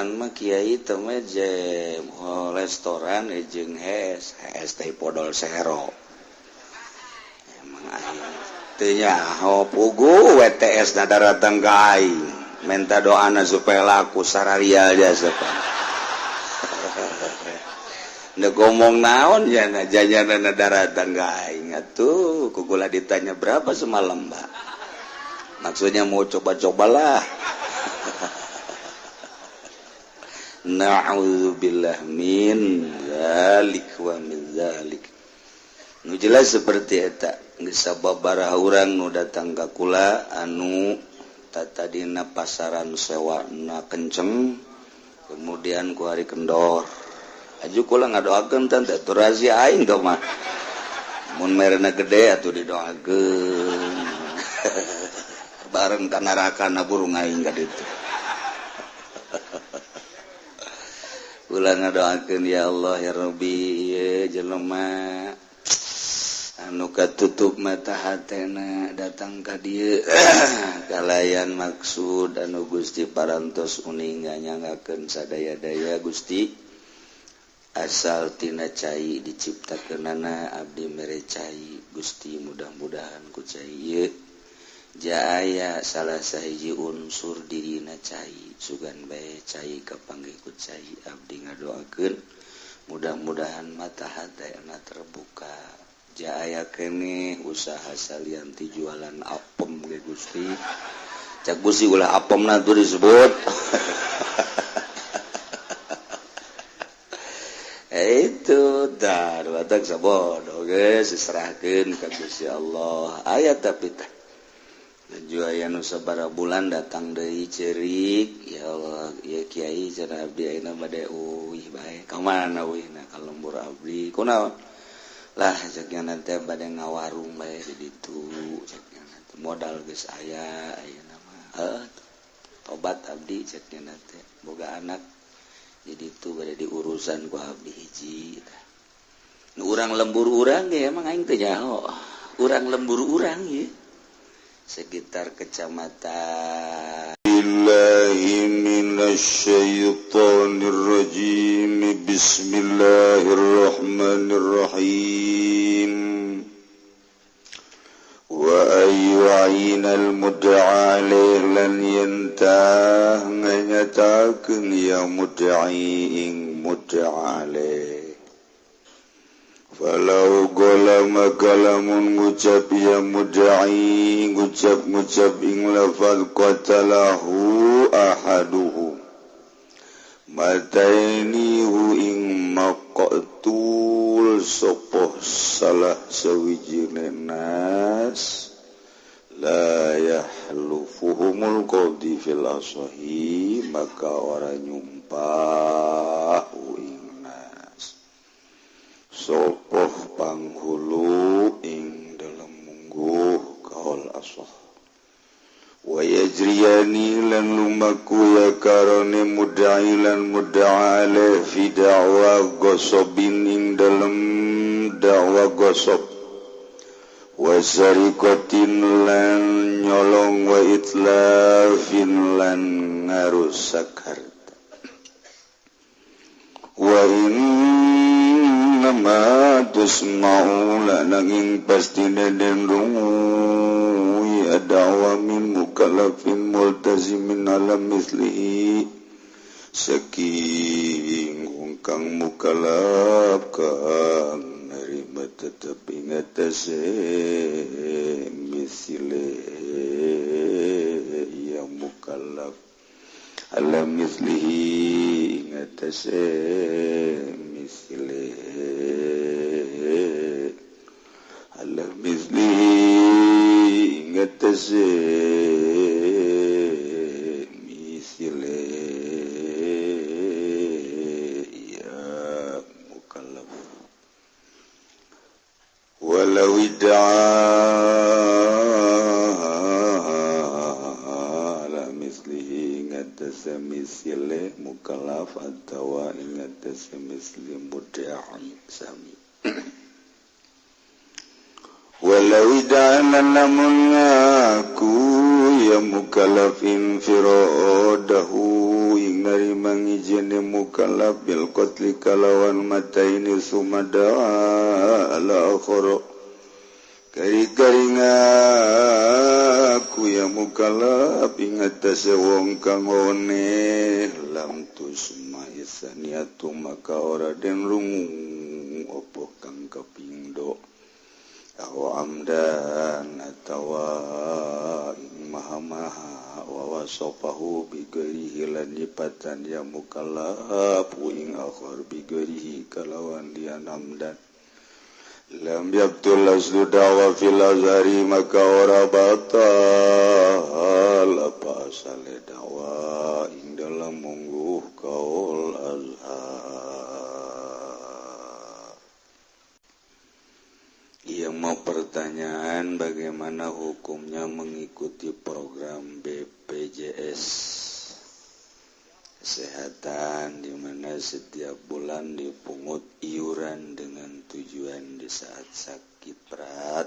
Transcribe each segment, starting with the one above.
restoran mah kiai teh mah restoran jeung hes hes teh podol sero. Emang aing teu nyaho pugu WTS na daratang ka aing. Minta doana supaya laku sararia jasa pan. Ndek ngomong naon ya na jajanan daratang ka aing atuh kugula ditanya berapa semalam, Mbak. Maksudnya mau coba-cobalah. Na'udzubillah min zalik wa min zalik. Nu jelas seperti eta geus sababaraha urang nu datang ka kula anu tatadina pasaran sewana kenceng kemudian ku hari kendor. Aju kula ngadoakeun teh atuh rahasia aing teh mah. Mun merena gede atuh didoakeun. Bareng ka neraka na burung aing ka ditu. Kula ngadoakeun ya Allah ya Rabbi ieu jelema anu katutup mata hatena datang ka dieu kalayan maksud anu Gusti parantos uninga nyangakeun sadaya-daya Gusti asal tina cai diciptakeunana abdi mere cai Gusti mudah-mudahan ku cai ieu jaaya salah sahiji unsur dirina cai sugan bae cai kapanggih ku cai abdi ngadoakeun mudah-mudahan mata hatena terbuka jaaya keneh usaha salian ti jualan apem ge Gusti cak Gusti ulah apemna tuh disebut. Itu dah batak sabodo geus diserahkeun ka Gusti Allah aya tapi teh laju aya nu sabaraha bulan datang deui ceurik ya Allah ya kiai cenah abdi ayeuna bade uih bae ka mana uihna ka lembur abdi kunaon lah cek nya teh bade ngawarung bae di ditu cek nya teh modal geus aya ayeuna mah heuh tobat abdi cek nya teh boga anak di ditu bade diurusan ku abdi hiji tah nu urang lembur urang ge emang aing teh nyaho urang lembur urang ye sekitar kecamatan. Billahi minasyaitonir rajim. Bismillahirrahmanirrahim. Wa ayyu'inal mud'a alaih lan yantah nganyatakeun ya mud'i ing mud'a alaih. Falau golama kalamun ngucap ya mud'i ngucap-ngucap ing lafaz qatalahu ahaduhu matainihu ing maqtul sopoh salah sawijine nas la yahlufuhumul qadi fil asahi maka ora nyumpah ing nas sopoh panghulu ing dalem mungguh kaul asoh wa yajriyani lan lumaku ya karone mudda'i lan mudda'a alaih fi da'wa ghasobin ing dalem da'wa ghosob wa sarikotin lan nyolong wa itlafin lan ngarusak harta wa innama tusma'u lananging pastine den rungu ya da'wa min mukallafin multazimin ala mislihi saking kang mukallaf kang nerima tetep ing atase misile ya mukallaf ala mislihi ing atase misile ala mislihi ing atase misile ya mukallaf walau id'a ala mislihi ing atase misile mukallaf atawa ing atase misli mudda'i sami walau ida'ana lamun ngaku ya mukallafin firadahu ing narima hijine mukallaf bil qatli kalawan mataini sumada ala akhara kari-kari ngaku ya mukallaf ing atase wong kang one lam tusma isaniatu maka ora den rungu apa kang kapindho aw amdan atawa maha-maha wa wasafahu bi ghairihi lan nyipatan ya mukallaf ing akhar bi ghairihi kalawan liyan amdan lam yabtul aslu da'wa fil azhari maka ora batal apa asale da'wa ing dalam mungguh kaul azhar. Ia mau pertanyaan bagaimana hukumnya mengikuti program BPJS Kesehatan di mana setiap bulan dipungut iuran dengan tujuan di saat sakit berat,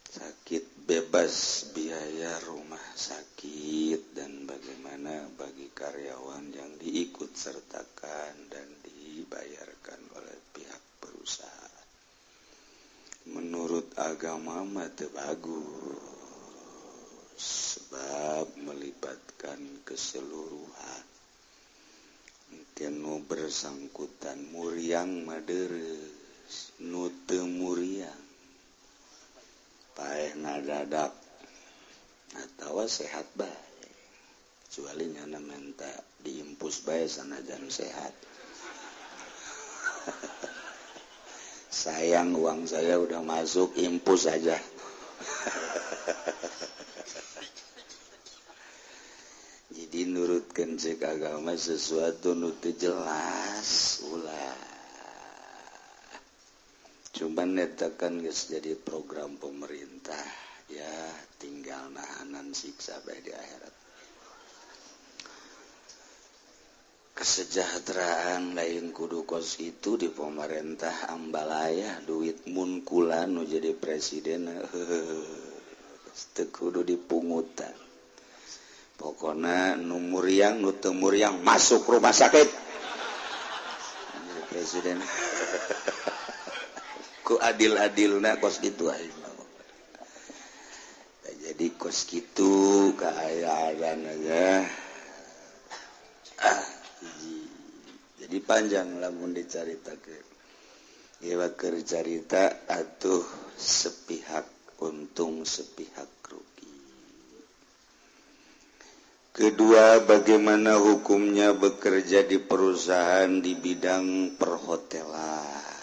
sakit bebas biaya rumah sakit, dan bagaimana bagi karyawan yang diikut sertakan dan dibayarkan oleh pihak perusahaan. Menurut agama mah teu bagus, sebab melibatkan keseluruhan. Nu bersangkutan muriang maderes, nu teu muriang paeh ngadadak atawa sehat bae. Kecuali nyana menta diimpus bae sanajan sehat. Sayang uang saya udah masuk, impus aja. Jadi nurutkan cek agama sesuatu nu teu jelas ulah. Cuman eta kan geus jadi program pemerintah ya, tinggal nahanan siksa bae di akhirat. Kesejahteraan lain kudu kos itu di pemerintah ambalaya duit munkulan nu jadi presiden teu kudu dipungutan. Pokona nu muriang nu teu muriang masuk rumah sakit jadi presiden. Ku adil-adilna kos kitu aing. Jadi kos kitu kaayaan aja. Jadi panjang lamun dicaritakeun. Ieu keur carita atuh sepihak untung sepihak rugi. Kedua, bagaimana hukumnya bekerja di perusahaan di bidang perhotelan?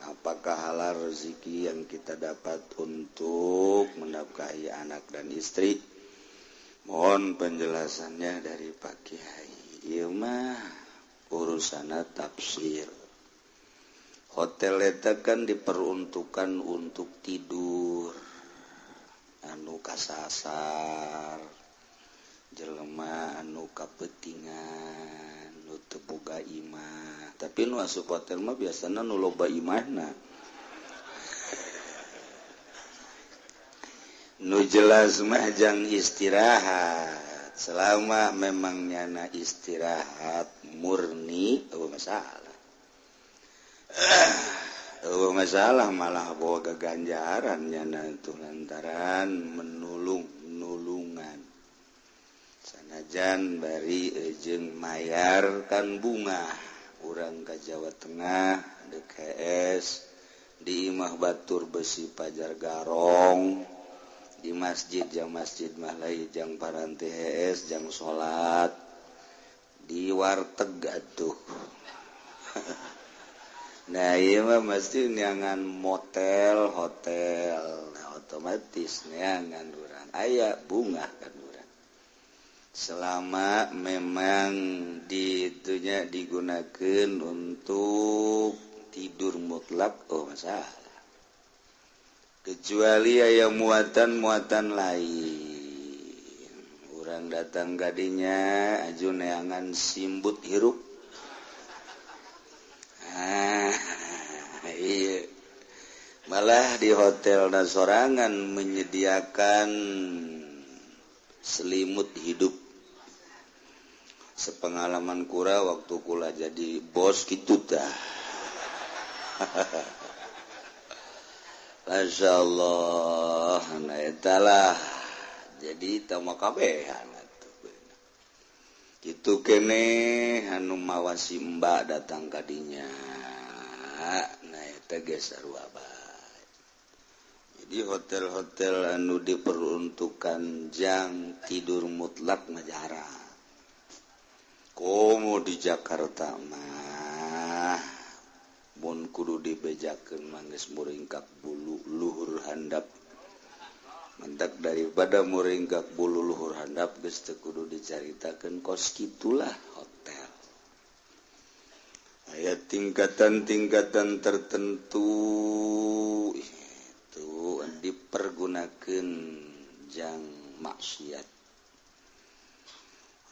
Apakah halal rezeki yang kita dapat untuk menafkahi anak dan istri? Mohon penjelasannya dari Pak Kiai. Ieu mah urusanna tafsir. Hotel eta kan diperuntukkan untuk tidur, anu kasasar, jelema anu kapetingan, nu teu boga imah. Tapi nu asup hotel mah biasana nu loba imahna. Nu jelas mah jang istirahat. Selama memang nyana istirahat murni eueuh masalah. Eueuh masalah malah boga ganjaran nyana itu lantaran menulung nulungan. Sanajan bari jeung mayar kan bunga urang ka Jawa Tengah DKS di Imah Batur Besi Pajar Garong di masjid jang masjid mah jang paranti HS jang salat di warteg atuh. Nah ieu mah mesti neangan motel hotel, nah, otomatis neangan urang aya bunga kan urang. Selama memang ditunya digunakan untuk tidur mutlak, oh masalah. Kecuali aya muatan-muatan lain. Urang datang kadinya aju neangan simbut hirup. Ah, iya. Malah di hotel sorangan menyediakan selimut hidup. Sepengalaman kura waktu kula jadi bos gitu dah. Masya Allah, nah etalah jadi tama kabehan atuh. Kitu keneh anu mawasi mbak datang kadinya. Nah eta ge sarua bae. Jadi hotel-hotel anu diperuntukkan jang tidur mutlak mah jarang. Komo di Jakarta mah mun kudu dibejakeun mah geus muringkak bulu luhur handap. Mentak daripada muringkak bulu luhur handap geus teu kudu dicaritakeun kos kitulah hotel. Aya tingkatan-tingkatan tertentu itu dipergunakeun jang maksiat.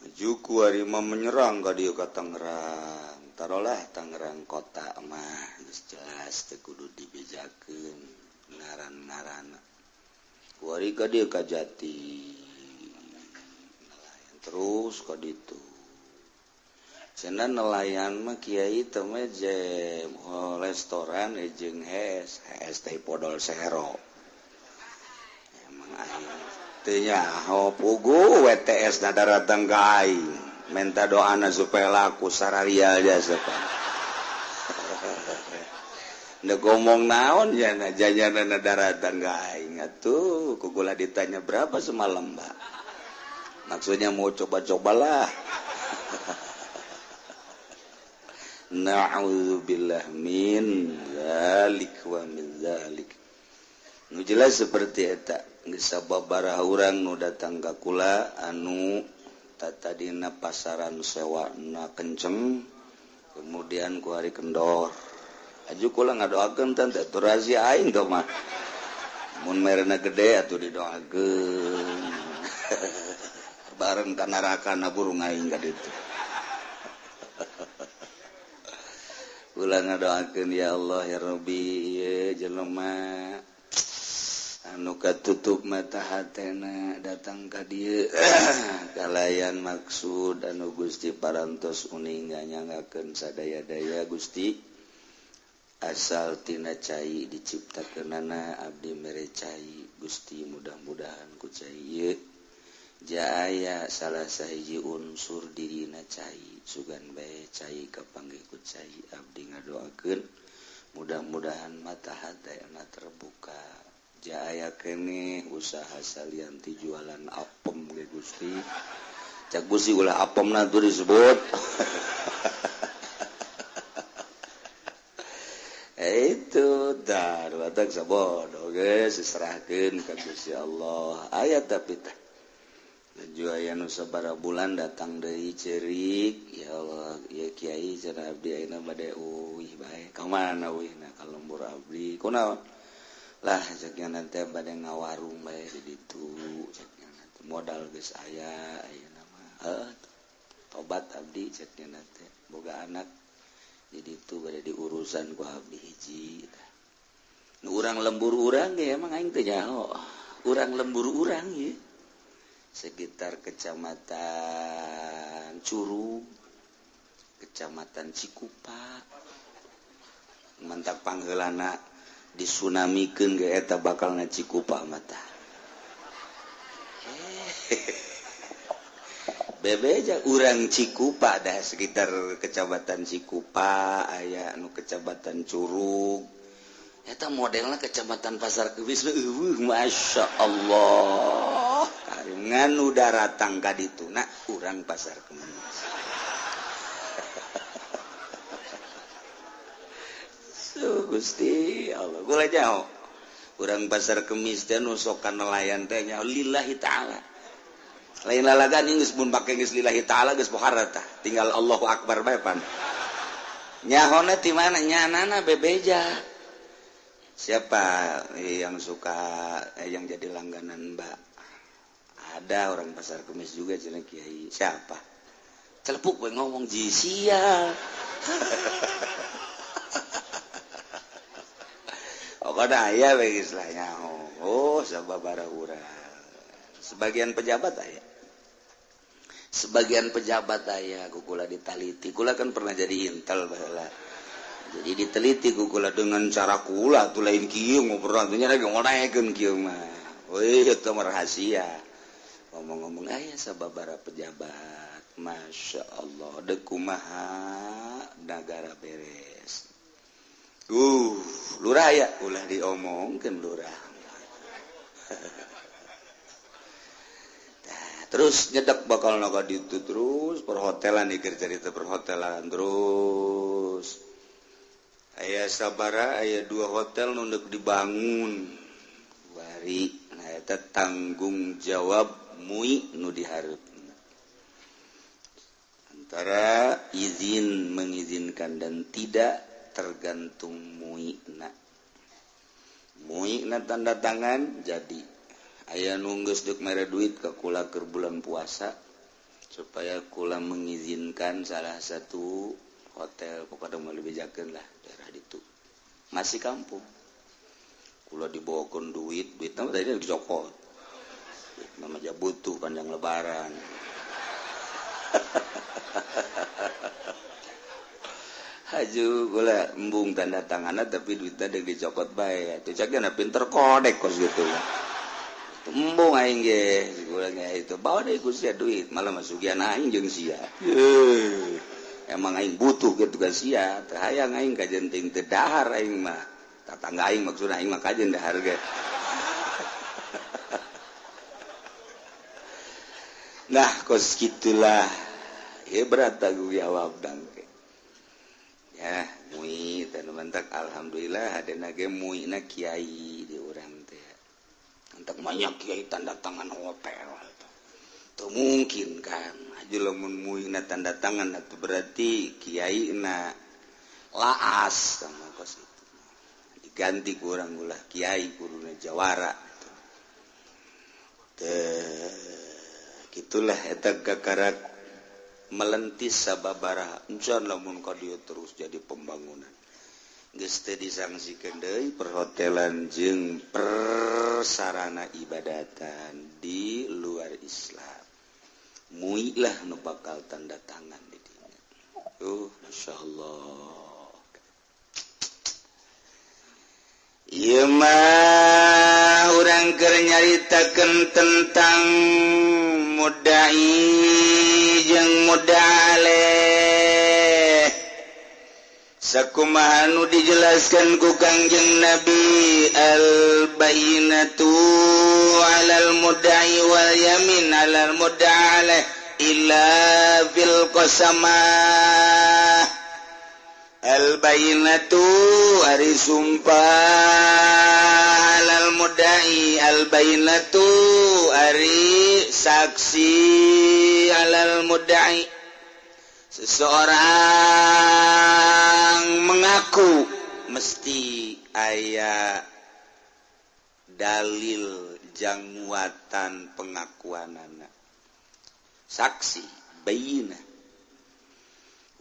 Juku ari mah menyerang ka dieu ka Tangerang. Tarolah Tangerang kota mah geus jelas teu kudu dibejakeun ngaran-ngaranna. Kuari ka dieu ka Jati. Nelayan terus ka ditu. Cenah nelayan mah kiai teh mah jeung restoran jeung hes, hes teh podol sero. Emang aing teu nyaho pugu WTS na daratang ka aing menta doana supaya laku sararia jasa pan. Ndek ngomong naon jana jajana daratang ka aing atuh kugula ditanya berapa semalam Mbak. Maksudnya mau coba-cobalah. Na'udzubillah min zalik wa min zalik. Nu jelas seperti eta. Geus sababaraha urang nu datang ka kula anu tatadina pasaran sewana kenceng kemudian ku hari kendor. Aju kula ngadoakeun teh atuh razia aing teh mah. Mun merena gede atuh didoakeun. Bareng ka neraka na burung aing ka ditu. Kula ngadoakeun ya Allah ya Rabbi ieu jelema anu katutup mata hatena datang ka dieu kalayan maksud anu Gusti parantos uninga nyanggakeun sadaya-daya Gusti asal tina cai diciptakeunana abdi mere cai Gusti mudah-mudahan ku cai ieu jaya salah sahiji unsur dirina cai sugan bae cai kapanggih ku cai abdi ngadoakeun mudah-mudahan mata hatena terbuka. Jaya kene usaha salianti jualan apem ge Gusti. Cak Gusti ulah apemna tuh disebut. Itu dar batak sabodo geus diserahkeun ka Gusti Allah. Aya tapi teh laju aya nu sabaraha bulan datang deui ceurik, ya Allah, ya kiai cenah abdi ayeuna bade uih bae. Ka mana uihna ka lembur abdi? Kunaon? Lah ceknya nanti bade ngawarung bae di ditu ceknya nanti modal geus aya ayeuna mah heuh tobat abdi ceknya nanti boga anak di ditu bade diurusan ku abdi hiji tah. Nu urang lembur urang ge emang aing teh nyaho urang lembur urang ye sekitar kecamatan Curug kecamatan Cikupa mantak pangheulana disunamikeun ge eta bakal na Cikupa mata. Bebeja urang Cikupa dah sekitar kecamatan Cikupa aya anu kecamatan Curug. Eta modelna kecamatan Pasar Kemis eueuh Masya Allah. Karingan nu daratang ka dituna urang Pasar Kemis. Gusti Allah gula jauh urang Pasar Kemis teh nu sokan nelayan teh nya lillahi ta'ala lain lalagan geus mun pake geus lillahi ta'ala geus pohara tah tinggal Allahu akbar bae pan nyahona ti mana nyanana bebeja siapa yang suka yang jadi langganan Mbak ada orang Pasar Kemis juga cenah kiai siapa celepuk we ngomong jisia. Pokoknya aya we geus lah nyaho. Oh sababaraha urang. Sebagian pejabat aya. Sebagian pejabat aya ku kula ditaliti. Kula kan pernah jadi intel baheula. Jadi diteliti ku kula dengan cara kula tuh lain kieu ngobrol nya lagi ngonaekeun kieu mah. Wih, itu mah rahasia. Ngomong-ngomong aya sababaraha pejabat. Masya Allah, dek kumaha nagara beres. Lurah ya ulah diomongkeun lurah. Terus nyedek bakal naga ditu terus perhotelan dikir cerita perhotelan terus. Aya sabara aya 2 hotel nu deuk dibangun. Bari nah eta tanggung jawab MUI nu dihareup. Antara izin mengizinkan dan tidak tergantung MUI-na. MUI-na tanda tangan jadi. Aya nu geus deuk mere duit ka kula keur bulan puasa supaya kula mengizinkan salah satu hotel pokokna mah dibejakeun lah daerah ditu. Masih kampung. Kula dibawakeun duit, duitna mah tadi dicokot. Duit mah aja butuh panjang lebaran. Haju kula embung tanda tanganna tapi duitna deuk dicokot bae. Atuh cak geuna pinter kodek kos gitu. Embung aing ge, kula ge itu bawa deui ku sia duit, malah masugian aing jeung sia. Emang aing butuh kitu ka sia, teu hayang aing kajen ting teu dahar aing mah. Tatangga aing maksudna aing mah kajen dahar ge. Nah, kos kitulah. Ya berat tanggung jawab dangke. Ya, MUI teh nu mentak alhamdulillah hadena ge MUI-na kiai di urang teh. Entek banyak kiai tanda tangan hotel. Teu mungkin kan. Aju lamun MUI-na tanda tangan atuh berarti kiai-na laas sama kos itu. Diganti ku urang ulah kiai kuduna jawara. Teh kitulah eta kakarak melentis sababaraha encan lamun ka dieu terus jadi pembangunan. Geus teu disangsikeun deui perhotelan jeung persarana ibadatan di luar Islam. MUI lah nu bakal tanda tangan di dinya. Masyaallah. Ieu mah urang keur nyaritakeun tentang mudai jeung mudaleh. Sakumaha nu dijelaskan ku Kangjeng Nabi al bayyinatu alal mudai wal yamin alal mudaleh illa fil qasamah. Al bayyinatu ari sumpah alal mudai, al bayyinatu ari saksi alal mudai. Seseorang mengaku mesti aya dalil jang muatan pengakuanana. Saksi bayyinah.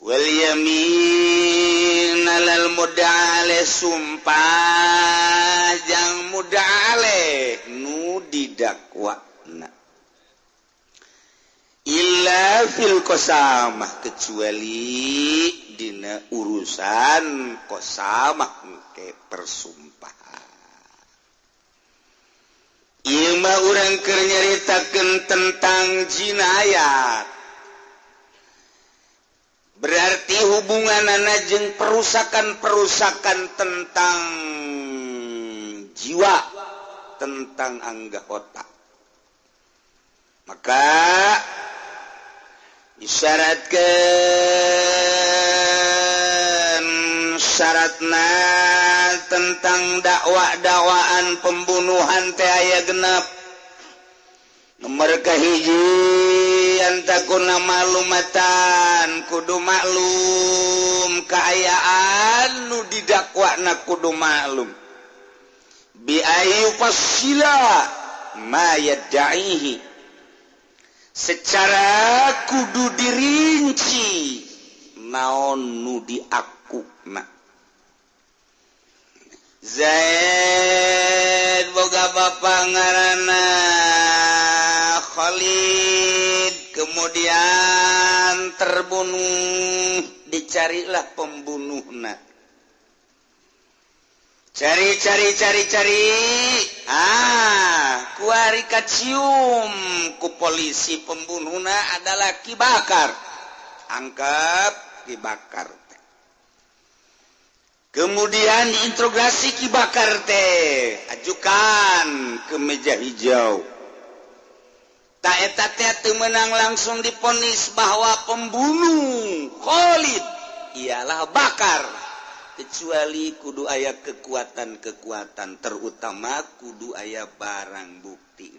Wal yamin alal muda'ale sumpah jang muda'ale nu didakwana. Illa fil qasamah kecuali dina urusan qasamah ke persumpahan. Ieu mah urang keur nyaritakeun tentang jinayat. Berarti hubunganana jeung perusakan-perusakan tentang jiwa, tentang angga otak. Maka disyaratkan syaratna tentang dakwa-dakwaan pembunuhan teh aya genep. Nomor kahiji antakuna malumatan kudu maklum kaayaan nu didakwana kudu maklum. Bi ayu fasila ma yad'ihi secara kudu dirinci naon nu diakuna. Zaid boga bapa ngaranna Khalid Kemudian terbunuh, dicarilah pembunuhna. Cari cari cari cari, ah, kuari kacium ku polisi pembunuhna adalah Ki Bakar. Angkap Ki Bakar teh. Kemudian diinterogasi Ki Bakar teh, ajukan ke meja hijau. Tah eta teh teu meunang langsung divonis bahwa pembunuh Khalid ialah Bakar, kecuali kudu aya kekuatan-kekuatan, terutama kudu aya barang bukti,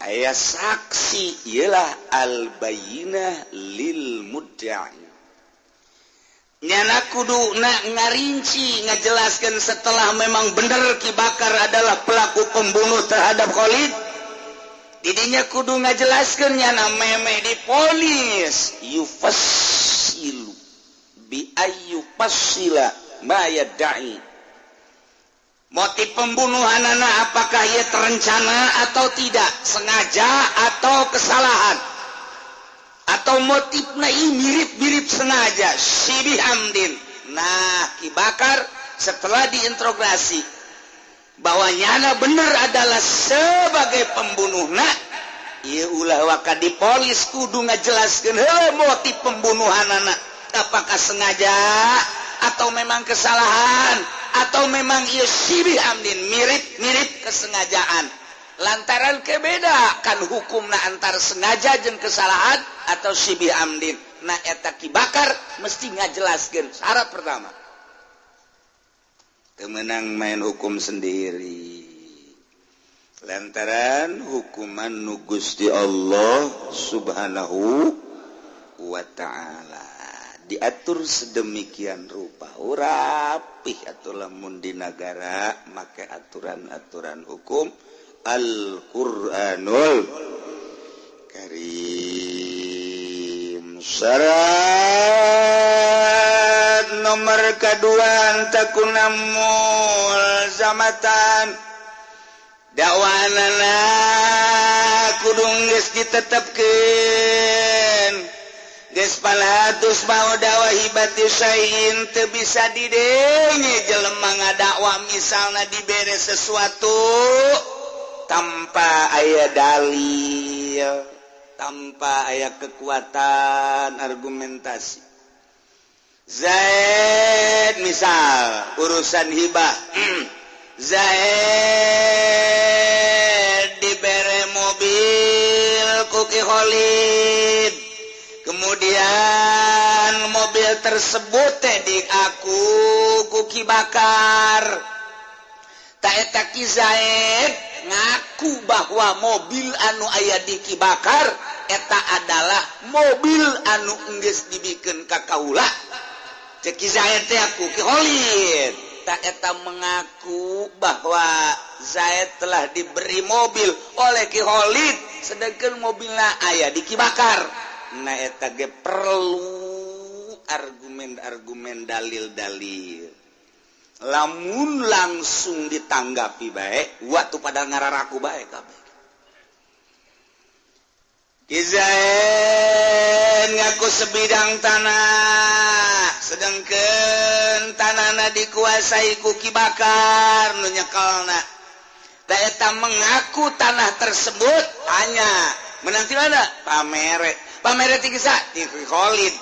aya saksi, ialah al-bayyinah lil mudda'i. Nyana kudu na ngarinci, ngajelaskan setelah memang benar Ki Bakar adalah pelaku pembunuh terhadap Khalid, didinya kudu ngajelaskan nyana meme divonis yufassilu bi ayyufassila ma yadda'i, motif pembunuhan anak apakah ia terencana atau tidak, sengaja atau kesalahan, atau motifnya ini mirip-mirip sengaja, syibih amdin. Nah, Ki Bakar setelah diinterogasi bahwa nyana benar adalah sebagai pembunuh, nah ieu ulah waka divonis, kudu ngajelaskeun heuh motif pembunuhan anak, apakah sengaja atau memang kesalahan atau memang ieu syibih amdin, mirip-mirip kesengajaan, lantaran kebeda kan hukumna antar sengaja jeung kesalahan atau syibih amdin. Nah, eta Ki Bakar mesti ngajelaskeun syarat pertama. Teu meunang main hukum sendiri lantaran hukuman nu Gusti Allah Subhanahu wa ta'ala diatur sedemikian rupa rapih atau lamun di negara make aturan-aturan hukum Al-Qur'anul Karim. Syarat nomor kedua, antakuna mulzamatan, dakwaanana kudu geus ditetepkeun, geus palatus mau dakwah hibati syai'in, teu bisa didenge jelema ngadakwa misalna dibere sesuatu tanpa aya dalil, tanpa aya kekuatan argumentasi. Zaid misal urusan hibah, Zaid dibere mobil ku Ki Khalid, kemudian mobil tersebut teh diaku ku Ki Bakar. Tah eta Ki Zaid ngaku bahwa mobil anu aya di Ki Bakar eta adalah mobil anu enggeus dibikeun ka kaula. Cek Ki Zaid teh aku Ki Khalid. Tah eta mengaku bahwa Zaid telah diberi mobil oleh Ki Khalid, sedangkan mobilnya aya di Ki Bakar. Nah, eta ge perlu argumen-argumen, dalil-dalil. Lamun langsung ditanggapi baik waktu pada ngararaku baik kabeh. Ki Zaid ngaku sebidang tanah, sedangkan tanahna dikuasai ku Ki Bakar nu nyekelna. Tah eta mengaku tanah tersebut hanya menang ti mana? Pamere. Pamere ti saha? Ti Ki Khalid.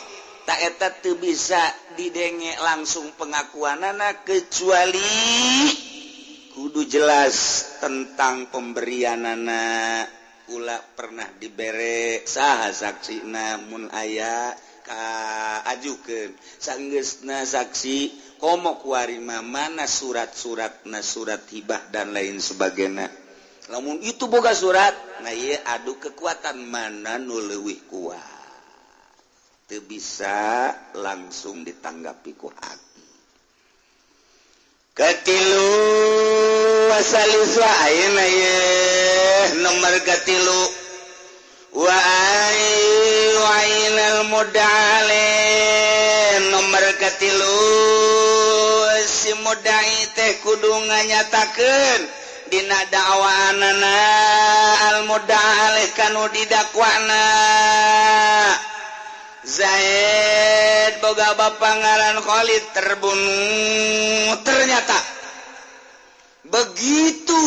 Tah eta teu bisa didenge langsung pengakuanana kecuali kudu jelas tentang pemberianana, kula pernah dibere saha saksina, mun aya ka ajukeun sanggeusna saksi, komo kuari mah mana surat-suratna, surat hibah dan lain sebagainya. Lamun itu boga surat, nah ieu adu kekuatan mana nu leuwih kuat. Teu bisa langsung ditanggapi ku hati. Katilu, wasaliswa ayeuna ye nomor katilu, wa ainal mudale, nomor katilu si mudai teh kudu nganyatakeun dina dakwaanana al Al-mudda'a alaih kanu didakwana. Zaid boga bapa ngaran Khalid terbunuh. Ternyata begitu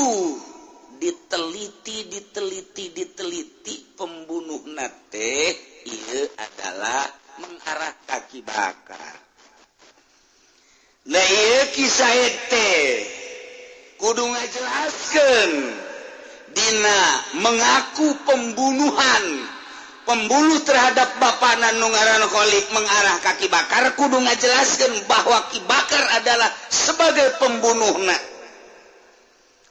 diteliti diteliti diteliti pembunuh teh ieu adalah mengarah ka Ki Bakar. Nah, ieu kisah teh kudu ngajelaskeun dina mengaku pembunuhan, pembunuh terhadap bapana nu ngaran Khalid mengarah ka Ki Bakar, kudu ngajelaskeun bahwa Ki Bakar adalah sebagai pembunuhna.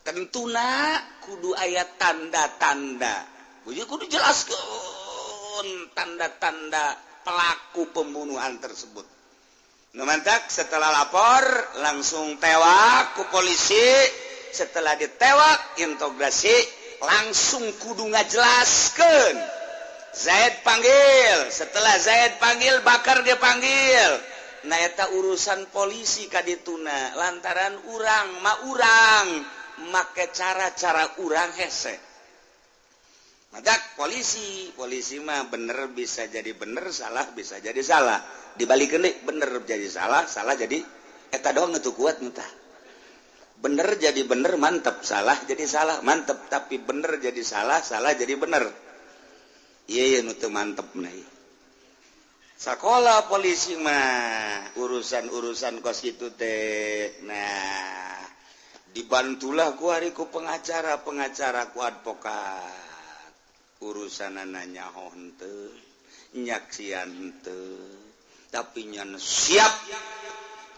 Tentuna kudu aya tanda-tanda, kudu kudu jelaskeun tanda-tanda pelaku pembunuhan tersebut. Nu mantak setelah lapor langsung tewak ku polisi. Setelah ditewak, interogasi, langsung kudu ngajelaskeun. Zaid panggil, setelah Zaid panggil, Bakar dia panggil. Nah, eta urusan polisi kadituna, lantaran urang ma urang make cara-cara urang hese. Madak polisi, polisi mah bener bisa jadi bener, salah bisa jadi salah. Dibalikin deh, bener jadi salah, salah jadi eta doang itu kuat entah. Bener jadi bener mantep, salah jadi salah mantep, tapi bener jadi salah, salah jadi bener. Iya iya nu teu mantep nih. Sekolah polisi mah urusan-urusan kos itu teh. Nah, dibantulah ku hari ku pengacara, pengacara ku advokat. Urusan nanya henteu, nyaksian henteu, tapi nyan siap.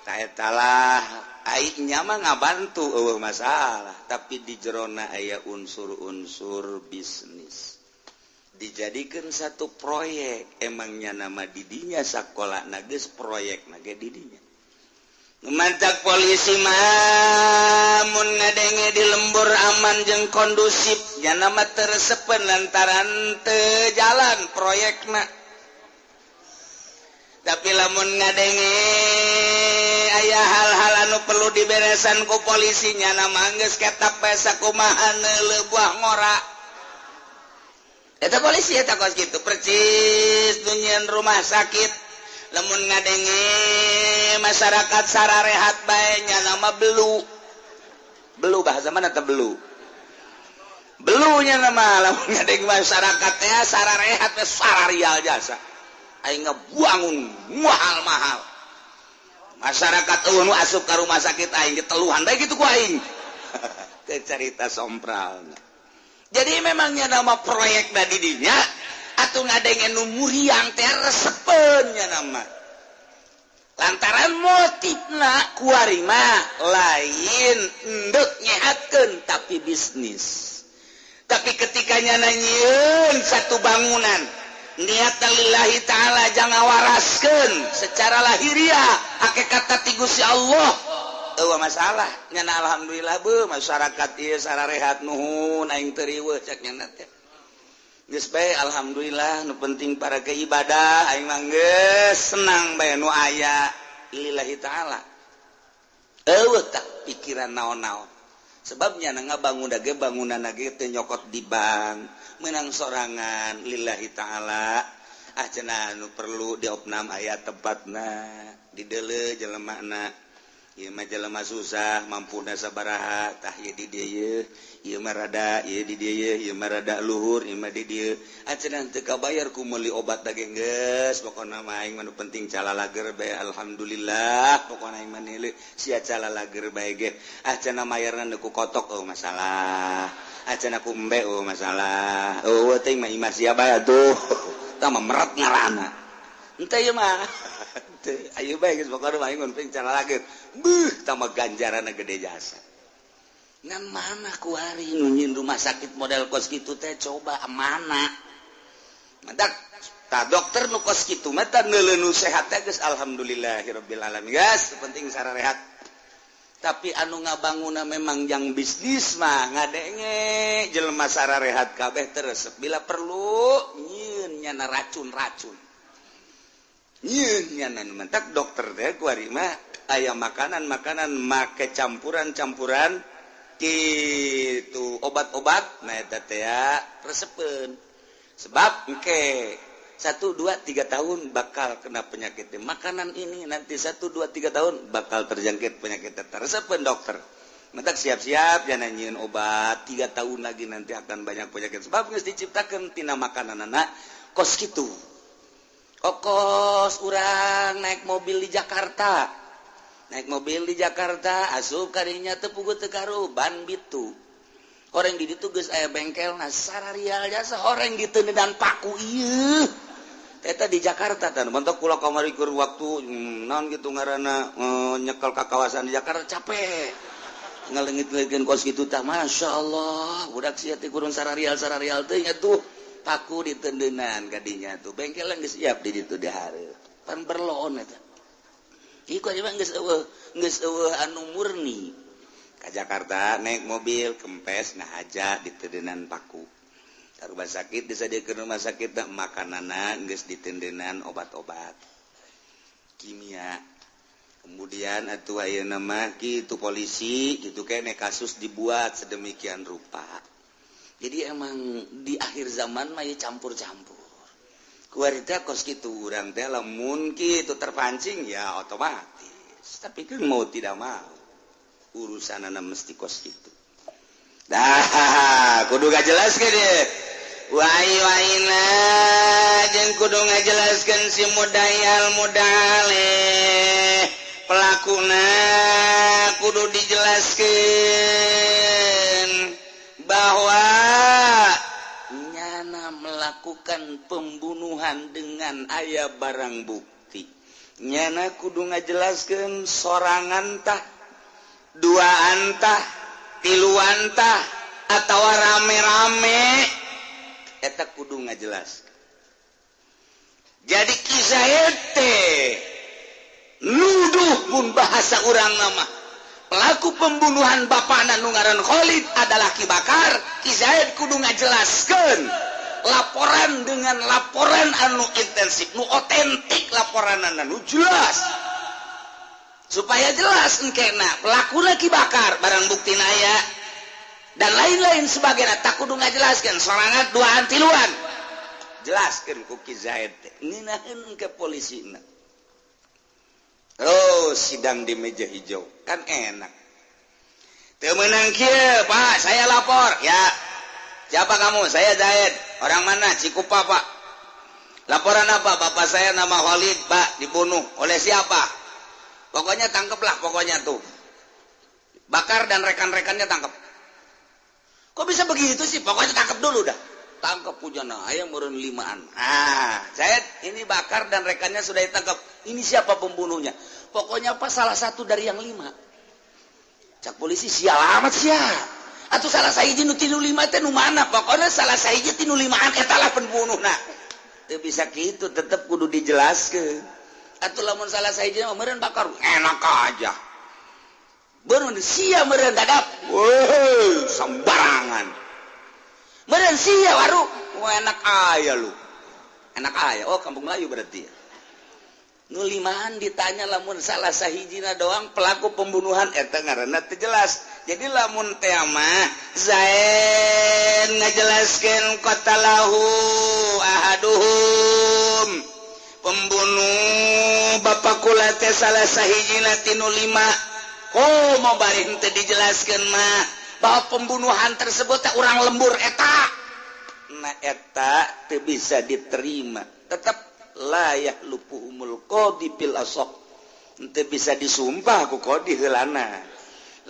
Tah eta lah aingnya mah ngabantu euweuh masalah, tapi di jerona aya unsur-unsur bisnis. Dijadikan satu proyek, emangnya nama didinya sekolah nages proyek nage didinya. Mantak polisi mah mun ngadenge di lembur aman jeung kondusif, nya nama teresepen lantaran teu jalan proyekna. Tapi lamun ngadenge aya hal-hal anu perlu diberesan ku polisinya, nama geus ketap bae sakumaha neuleuh buah ngora. Eta polisi eta kos kitu percis nu nyieun rumah sakit. Lamun ngadenge masyarakat sararehat bae, nya nama belu. Belu bahasa mana teh belu? Belunya nama lamun ngadenge masyarakat teh sararehat teh sararial jasa. Aing ngebuangun mahal-mahal. Masyarakat eueuh nu asup ka rumah sakit aing diteluhan bae kitu ku aing. Teh carita sompral. Jadi memangnya nama proyek da didinya atuh ngadenge nu muriang teh resepeun nya nama. Lantaran motifna kuari mah lain endek nyehatkeun tapi bisnis. Tapi ketika nyana nyieun satu bangunan niat lillahi ta'ala jangan waraskeun secara lahiriah hakikatna ti Gusti Allah eueuh masalah nyana. Alhamdulillah beuh masyarakat ieu sararehat, nuhun, aing teu riweuh cek nyana teh. Geus bae, alhamdulillah, nu penting para ke ibadah, aing mah geus senang bae nu aya lillahi ta'ala. Eueuh tak pikiran naon-naon, sebabnya na ngabangun ge bangunan ge teu nyokot di bank, menang sorangan lillahi ta'ala. Ah, cenah nu perlu diopnam aya tempatna, dideuleu jelemana. Ieu mah jelema susah, mampuna sabaraha, tah ieu di dieu ieu, ieu mah rada ieu di dieu ieu, ieu mah rada luhur, ieu mah di dieu. Ah, cenah teu kabayar ku meuli obat daging, geus pokona mah aing mah nu penting calalager bae, alhamdulillah. Pokona aing mah nilai sia calalager bae ge. Ah, cenah mayarna ku kotok, oh masalah. Ah, cenah ku embe, oh masalah. Oh teh mah imah sia bae atuh, tah mah meret ngaranna. Henteu ieu mah. Ayo bae geus, pokona mah aing mun penting calalager. Beuh, tambah ganjaran gede jasa. Ngan mana kuari nu nyieun rumah sakit model kos kitu teh, coba mana? Madak ta dokter nu kos kitu mah tah neuleuh nu sehat teh geus alhamdulillahirabbil alamin, geus penting sararehat. Tapi anu ngabangunna memang yang bisnis mah ngadenge jelema sararehat kabeh terus bila perlu nyieun nyana racun-racun. Nyieun nyana nu mentak dokter teh kuari mah aya makanan-makanan make campuran-campuran. Gitu obat-obat, nah eta teh resepeun. Sebab engke 1 2 3 tahun bakal kena penyakit. Makanan ini nanti 1 2 3 tahun bakal terjangkit penyakit. Resepeun dokter. Mentak siap-siap jangan nyieun obat 3 tahun lagi nanti akan banyak penyakit. Sebab geus diciptakeun tina makananana kos kitu. Kokos urang naik mobil di Jakarta. Naik mobil di Jakarta asup kadinya teu puguh teu karu ban bitu. Horeng di ditu geus aya bengkelna sararial jasa horeng ditendenan paku ieu. Eta di Jakarta tan bentuk kula kamari keur waktu naon gitu ngaranna nyekel ka kawasan di Jakarta capek. Ngalengit-lengitkeun kos kitu tah masyaallah budak sia teh kurang sararial-sararial teh nya tuh paku ditendenan kadinya tuh bengkel geus siap di ditu dihareup pan berloon eta. Ieu mah geus eueuh anu murni. Ka Jakarta naik mobil kempes nah aja ditendenan paku. Ka rumah sakit disadiakeun rumah sakit teh makananna geus ditendenan obat-obat kimia. Kemudian atuh ayeuna mah kitu polisi kitu kene kasus dibuat sedemikian rupa. Jadi emang di akhir zaman mah ya campur-campur. Kuarita kos kitu urang teh lamun kitu terpancing ya otomatis. Tapi kan mau tidak mau urusanana mesti kos kitu. Dah kudu ngajelaskeun ieu. Wai waina jeung kudu ngajelaskeun si mudayal mudale pelakuna kudu dijelaskeun bahwa nyana melakukan pembunuhan dengan aya barang bukti. Nyana kudu ngajelaskeun sorangan tah, duaan tah, tiluan tah, atawa rame-rame eta kudu ngajelaskeun. Jadi kisah teh nuduh pun bahasa urang nama pelaku pembunuhan bapakna nu ngaran Khalid adalah Ki Bakar. Ki Zaid kudu ngajelaskeun laporan dengan laporan anu intensif, nu otentik laporanana nu jelas supaya jelas engkena pelakuna Ki Bakar barang buktina aya dan lain-lain sebagainya. Tak kudu ngajelaskeun sorangan duaan tiluan jelaskeun ku Ki Zaid teh ngeunaheun ke polisina. Terus sidang di meja hijau kan enak. Teu meunang kieu, Pak, saya lapor. Ya. Siapa kamu? Saya Zaid. Orang mana? Cikupa, Pak. Laporan apa? Bapak saya nama Khalid, Pak, dibunuh. Oleh siapa? Pokoknya tangkeplah pokoknya tuh. Bakar dan rekan-rekannya tangkep. Kok bisa begitu sih? Pokoknya tangkep dulu dah. Tangkep pujana ayam meureun limaan. Ah, Zaid, ini Bakar dan rekannya sudah ditangkap. Ini siapa pembunuhnya? Pokoknya apa salah satu dari yang 5. Cak polisi sial amat sia. Atau salah sahiji nu tinu 5 teh nu mana? Pokoknya salah sahiji tinu 5an eta lah pembunuhna. Teu bisa kitu, tetep kudu dijelaskeun. Atuh lamun salah sahiji mah meureun Bakar enak aja. Beureun sia meureun dadap. Weuh, sembarangan. Meureun sia waru, enak aya lu. Enak aya. Oh, kampung Melayu berarti ya. Nu limaan ditanya lamun salah sahijina doang pelaku pembunuhan eta ngaranna teu jelas. Jadi lamun teh mah Zaid ngajelaskeun qatalahu ahaduhum pembunuh bapak kula teh salah sahijina tinu 5. Oh, mau bari henteu dijelaskeun mah bahwa pembunuhan tersebut teh urang lembur eta. Nah eta teu bisa diterima. Tetap layah lupuhumul qadi bil asaq. Henteu bisa disumpah ku qadi heulana.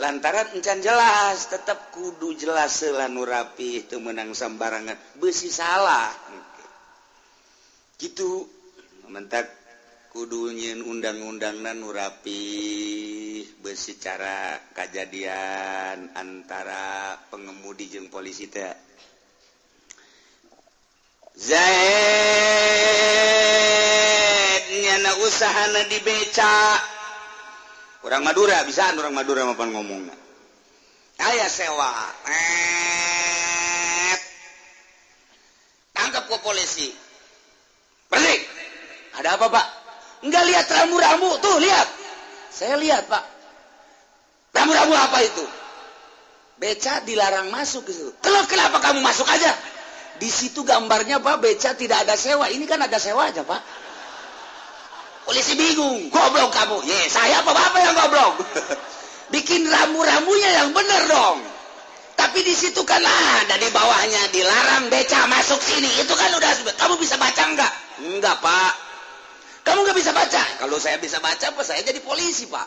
Lantaran encan jelas, tetap kudu jelas heula nu rapi teu meunang sambarangan. Beusi salah. Gitu. Mentak kudu nyieun undang-undangna nu rapi beusi cara kajadian antara pengemudi jeung polisi teh. Zaid nyana usahana dibeca. Orang Madura bisa orang Madura mapan ngomongna. Aya sewa. Tangkap ku polisi. Bersih. Ada apa, Pak? Enggak lihat rambu-rambu tuh, lihat. Saya lihat, Pak. Rambu-rambu apa itu? Beca dilarang masuk ke situ. Kalau kenapa kamu masuk aja? Di situ gambarnya Pak, beca tidak ada sewa. Ini kan ada sewa aja Pak. Polisi bingung, goblok kamu. Ye, saya apa bapak yang goblok? Bikin rambu-rambunya yang bener dong. Tapi di situ kan ada di bawahnya dilarang beca masuk sini. Itu kan udah, kamu bisa baca enggak? Enggak Pak. Kamu nggak bisa baca? Kalau saya bisa baca, Pak, saya jadi polisi Pak.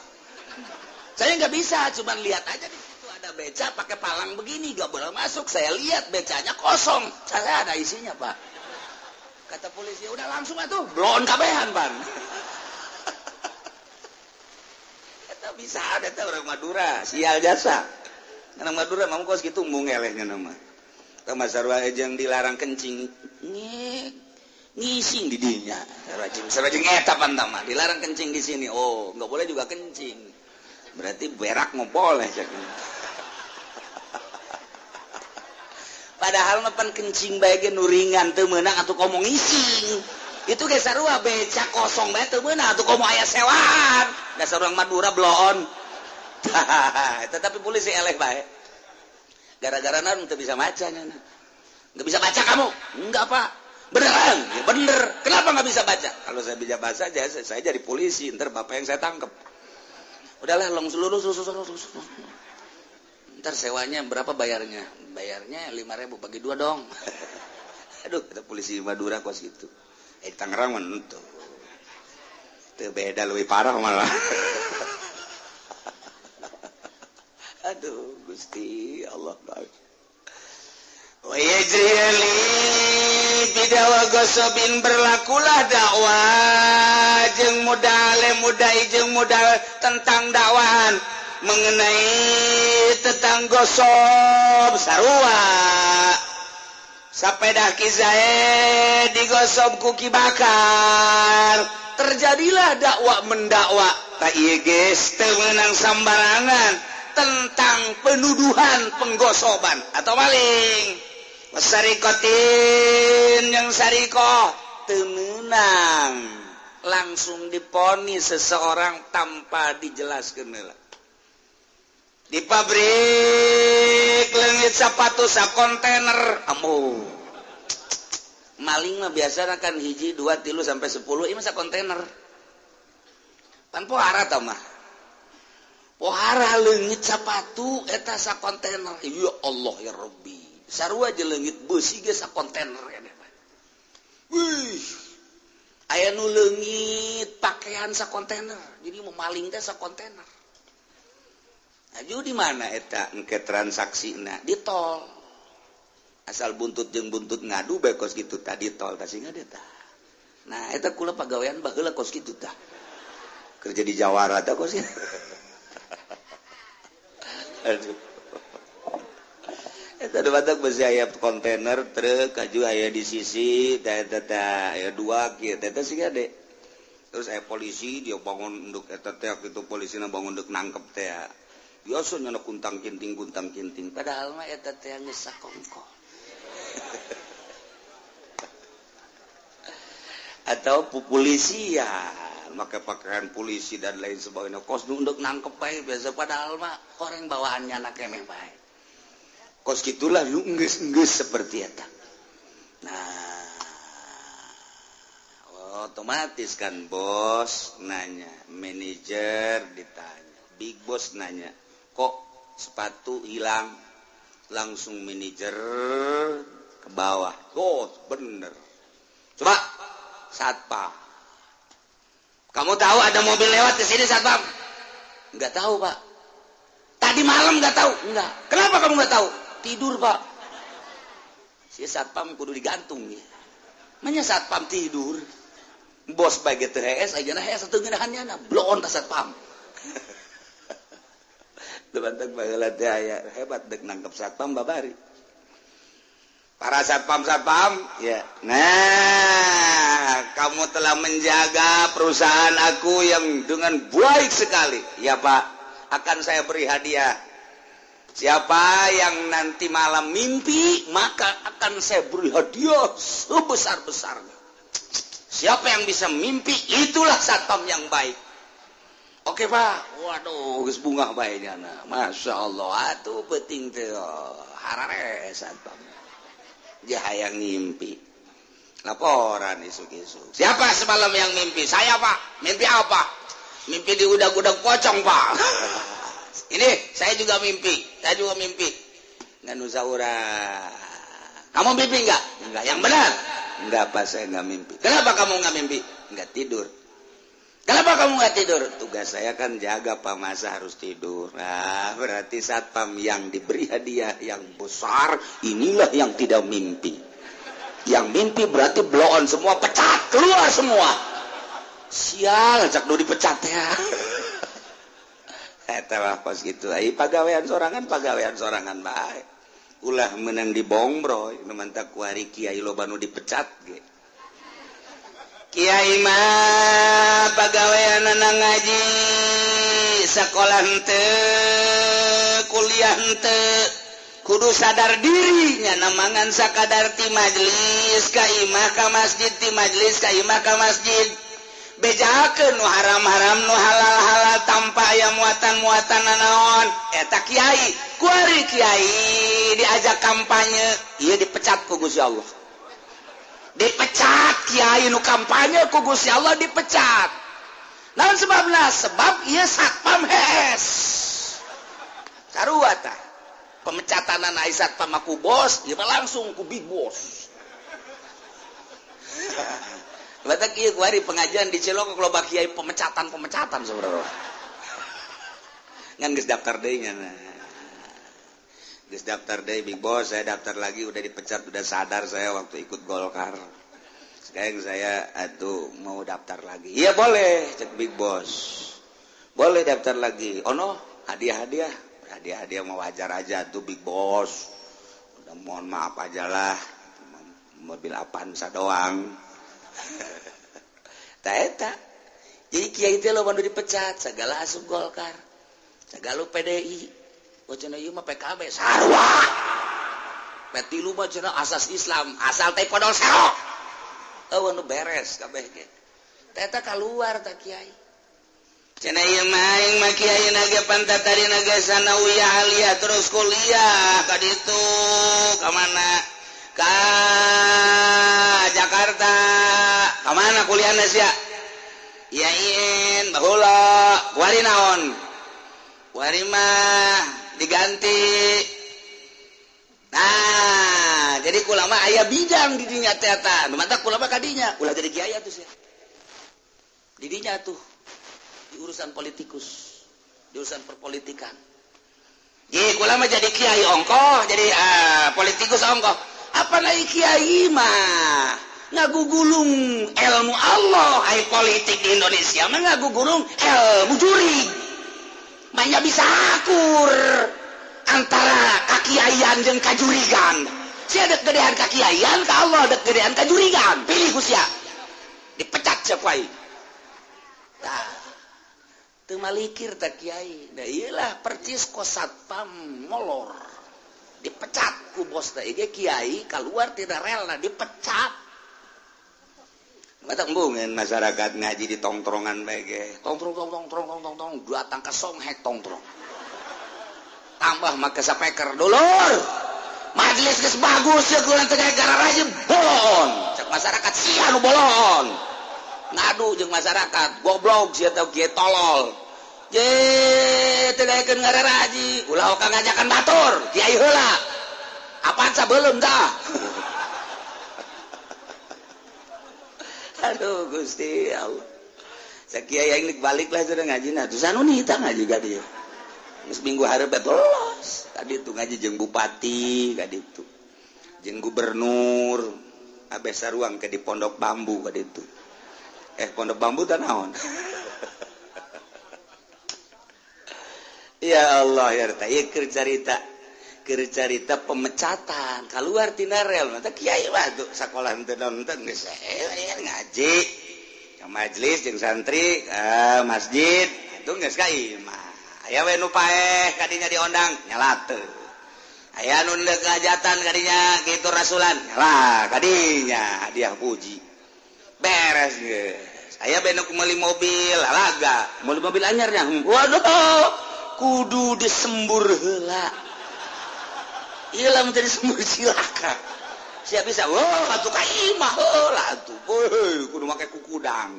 Saya nggak bisa, cuman lihat aja di situ ada beca pakai palang begini, nggak boleh masuk. Saya lihat becanya kosong, saya ada isinya Pak. Kata polisi, udah langsung atuh, blon kabehan Pan. Eta bisa ada tuh orang Madura, sial jasa. Orang Madura mau kos gitu mung elehnya nama. Tama sarua jeung dilarang kencing, ngising di dinya. Sarua jeung eta pan tama, dilarang kencing di sini. Oh, nggak boleh juga kencing. Berarti berak mau boleh. Padahal mah pan kencing bae ge nu ringan teu meunang atuh komo ngising. Itu ge sarua beca kosong bae teu meunang atuh komo aya sewaan. Dasar urang Madura bloon. Tetapi polisi eleh bae. Gara-gara naon teu bisa maca nya. Enggak bisa baca kamu? Enggak, Pak. Beneran? Ya bener. Kenapa nggak bisa baca? Kalau saya bisa baca aja, saya jadi polisi, ntar bapak yang saya tangkep. Udahlah, langsung lurus. Ntar sewanya berapa bayarnya? Bayarnya 5.000 bagi 2 dong. Aduh, kata polisi Madura kos gitu. Tangerang mah henteu. Teu beda leuwih parah malah. Aduh, Gusti Allah. Wa yajri bidawa gosobin, berlakulah dakwah jeung mudale mudai jeung modal tentang dakwaan mengenai tentang gosob sarua. Sapedah Ki Zaid digosob ku Ki Bakar, terjadilah dakwah mendakwa. Tak ieu geus teu meunang sambarangan tentang penuduhan penggosoban atau maling. Wasarikotin yang sariko teu meunang langsung diponis seseorang tanpa dijelaskeun heula. Di pabrik leungit sepatu sakontainer, amu. Maling mah biasana kan 1, 2, 3 sampai 10, ieu mah sakontainer. Pan pohara tah mah. Pohara leungit sepatu eta sakontainer. Ya Allah ya Rabbi. Sarua je leungit beusi ge sakontainer eta. Wih. Aya nu leungit pakaian sakontainer. Jadi mau maling teh sakontainer. Aju di mana eta engke transaksina di tol. Asal buntut jeung buntut ngadu bae kos kitu tah di tol tah sing ada tah. Nah eta kula pagawean baheula kos kitu tah. Kerja di Jawara tah kos kitu. Aduh. Eta batak besi aya kontainer truk aju aya di sisi tah eta tah aya dua kieu teh teh sing ade. Terus aya polisi dia bangun nduk eta teh kitu polisina bangun nduk nangkep teh. Biasa nyana kuntang kinting padahal mah eta teh geus sakongko. Atau polisi ya make pakaian polisi dan lain sebagainya kos nu nduk nangkep bae biasa padahal mah horeng bawaannya anak keneh bae. Kos kitulah nu enggeus-enggeus seperti eta. Nah, otomatis kan bos nanya, manajer ditanya, big boss nanya, kok sepatu hilang? Langsung manajer ke bawah. Oh, bener. Coba satpam. Kamu tahu ada mobil lewat ke sini satpam? Enggak tahu, Pak. Tadi malam enggak tahu? Enggak. Kenapa kamu enggak tahu? Tidur, Pak. Si satpam kudu digantung ya. Manya satpam tidur. Bos bae teu hees aja nah hees teu ngeunahannya na bloon ka satpam. Banteng baheula teh aya hebat dek nangkep satpam babari. Para satpam-satpam ya. Nah, kamu telah menjaga perusahaan aku yang dengan baik sekali. Ya, Pak, akan saya beri hadiah. Siapa yang nanti malam mimpi, maka akan saya beri hadiah sebesar-besarnya. Siapa yang bisa mimpi, itulah satpam yang baik. Oke Pak. Waduh, geus bungah bae nyana. Masya Allah, atuh peuting teh harares satpam. Dia hayang ngimpi. Laporan isuk-isuk. Siapa semalam yang mimpi? Saya Pak. Mimpi apa? Mimpi diudag-udag pocong Pak. Ini saya juga mimpi. Saya juga mimpi. Ngan urang. Kamu mimpi enggak? Enggak. Yang benar? Enggak Pak, saya enggak mimpi. Kenapa kamu enggak mimpi? Enggak tidur. Kenapa kamu enggak tidur? Tugas saya kan jaga Pak, masa harus tidur. Nah, berarti satpam yang diberi hadiah yang besar inilah yang tidak mimpi. Yang mimpi berarti blow on semua, pecat, keluar semua. Sial, cak do dipecat ya. Eta lah kos kitu. Ai pagawean sorangan bae. Ulah menang di bongbroy, nu mantak kuari kiai loba nu dipecat ge. Kiai mah pagaweanana ngaji, sekolah henteu, kuliah henteu, kudu sadar diri nya mangan sakadar ti majelis ka imah ka masjid, ti majelis ka imah ka masjid. Bejakeun nu haram-haram nu halal-halal tanpa aya muatan-muatan nanaon. Eta kiai, kuari kiai diajak kampanye, ieu dipecat ku Gusti Allah. Dipecat kiai nu kampanye ku Gusti Allah dipecat. Naon sebabna? Sebab ieu satpam hees. Sarua tah. Pemecatanan ai satpam ku bos, ieu mah langsung ku big boss. Batak ieu kuari pengajian di Cilokok loba kiai pemecatan-pemecatan saudara. Ngan geus daftar deui nya. Geus daftar deui big boss, saya daftar lagi udah dipecat, udah sadar saya waktu ikut Golkar. Sekarang saya atuh mau daftar lagi. Iya boleh, cek big boss. Boleh daftar lagi. Oh no, hadiah-hadiah. Hadiah-hadiah mau wajar aja tuh big boss. Udah mohon maaf aja lah. Mobil Avanza doang. Ta eta. Jadi kiai teh loba nu dipecat, sagala asup Golkar. Sagala PDI. Oh cenah ieu mah PKB sarua. P3 mah cenah asas Islam, asal teh podol serok. Eueuh nu beres kabeh ge. Ta eta kaluar ta kiai. Cenah ieu mah aing mah kiai na ge pantat tadi na ge sanawiyah aliyah terus kuliah ka ditu ka mana? Ka Jakarta. Ka mana kuliahna sia? IAIN baheula. Kuari naon? Kuari mah diganti. Nah, jadi kulama aya bidang di dinya teh eta. Nu mantap kulama ka dinya, ulah jadi kiai atuh sia. Di dinya tuh di urusan politikus, di urusan perpolitikan. Ji kulama jadi kiai ongkoh, jadi politikus ongkoh. Apa naik kiai mah ngagugulung ilmu Allah, ai politik di Indonesia mah ngagugulung ilmu jurig. Manya bisa akur antara kakiaian jeung kajurigan. Sia dek gedean kakiaian ka Allah, dek gedean kajurigan. Pilih ku sia. Dipecat sia ku aing. Tah. Teu malikir tah kiai. Da ieu lah percis ko satpam molor. Dipecat ku bos teh ge kiai keluar tidak rela dipecat. Mata embungeun masyarakat ngaji di tongtrongan bae ge. Tongtrong tong tong tong tong tong tong datang ka songhek tongtrong. Tambah make sapeker dulur. Majelis geus bagus ya kurang teh gara-gara bolon. Cek masyarakat sia nu bolon. Ngadu jeung masyarakat goblok sia teh kieu tolol. Je teu daekeun ngararaji, ulah ka ngajakan batur, kiai heula. Apaan sabelum tah? Aduh Gusti Allah. Sakiai aing balik lah sudah ngaji nah. Tuh anu nih ngaji ka dieu. Geus minggu hareup belos. Tadi tuh ngaji jeung bupati ka ditu. Jeung gubernur. Abeh saruang ke di Pondok Bambu ka ditu. Pondok Bambu tah naon? Ya Allah ya ta ieu keur carita pemecatan keluar tina rel mata kiai mah tuh sakola henteu nonton geus ngaji ka majelis jeung santri masjid atuh geus ka imah aya we nu paeh kadinya diondang nyalate aya nu deuk hajatan kadinya kitu rasulan nyala kadinya hadiah puji beres geus. Aya bae nu meuli mobil laga, meuli mobil anyarnya. Waduh, kudu disembur heula. Ieu lamun teu disembur cilaka. Siap bisa, wah atuh ka imah heula atuh. Heuh, kudu make kukudang.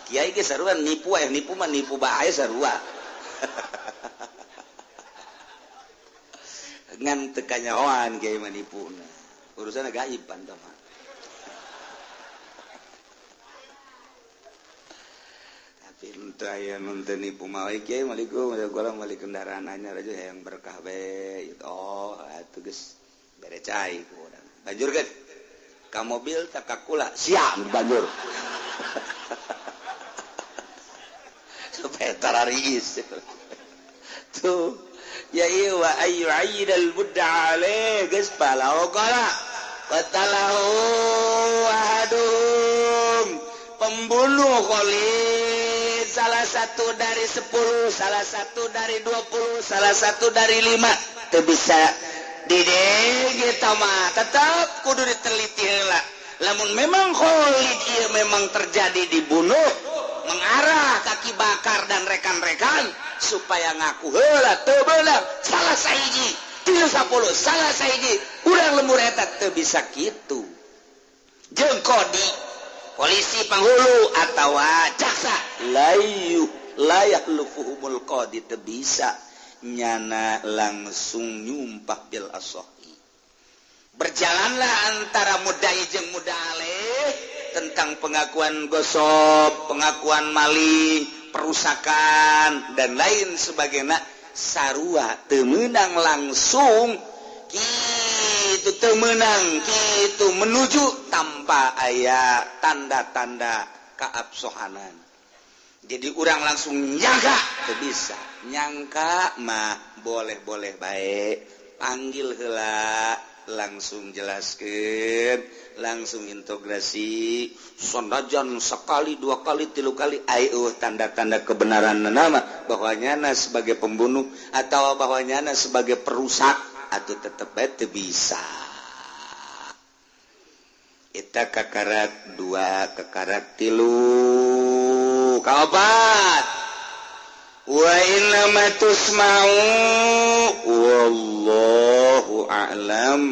Kiai ge sarua nipu aya nipu mah nipu bae sarua. Ngan teu kanyahoan kiai mah nipuna. Urusanna gaib pan tah mah. Tapi henteu aya nu teu nipu mah we kiai malikum urang meuli kendaraan anyar aja hayang berkah bae. Oh, atuh geus bere cai ku urang. Banjurkeun ka mobil tak ka kula siap banjur. Supaya tarariis. Tuh ya ieu wa ayyidal budda alaih geus palau qala qatalahu ahadum pembunuh Khalid salah satu dari 10, salah satu dari 20, salah satu dari 5 teu bisa didege mah tetap kudu diteliti heula. Lamun memang Khalid ieu memang terjadi dibunuh mengarah kaki bakar dan rekan-rekan supaya ngaku heula teu beunang salah sahiji 30 salah sahiji urang lembur eta teu bisa kitu. Jeung kodi polisi panghulu atawa jaksa layu layak lufuhumul qadi teu bisa nyana langsung nyumpah bil asohi. Berjalanlah antara mudai jeung mudaleh tentang pengakuan gosop, pengakuan maling, perusakan dan lain sebagainya. Sarua teu meunang langsung kitu teu meunang kitu menuju tanpa aya tanda-tanda kaabsohanan. Jadi urang langsung nyangka teu bisa. Nyangka mah boleh-boleh bae, panggil heula langsung jelaskeun, langsung integrasi. Sanajan sekali, dua kali, tilu kali ayo tanda-tanda kebenaran nama bahwa nyana sebagai pembunuh atau bahwa nyana sebagai perusak atau tetep bae teu bisa. Eta kakarak dua, kakarak tilu, kaopat. Wa innama tusma'u wallahu a'lam.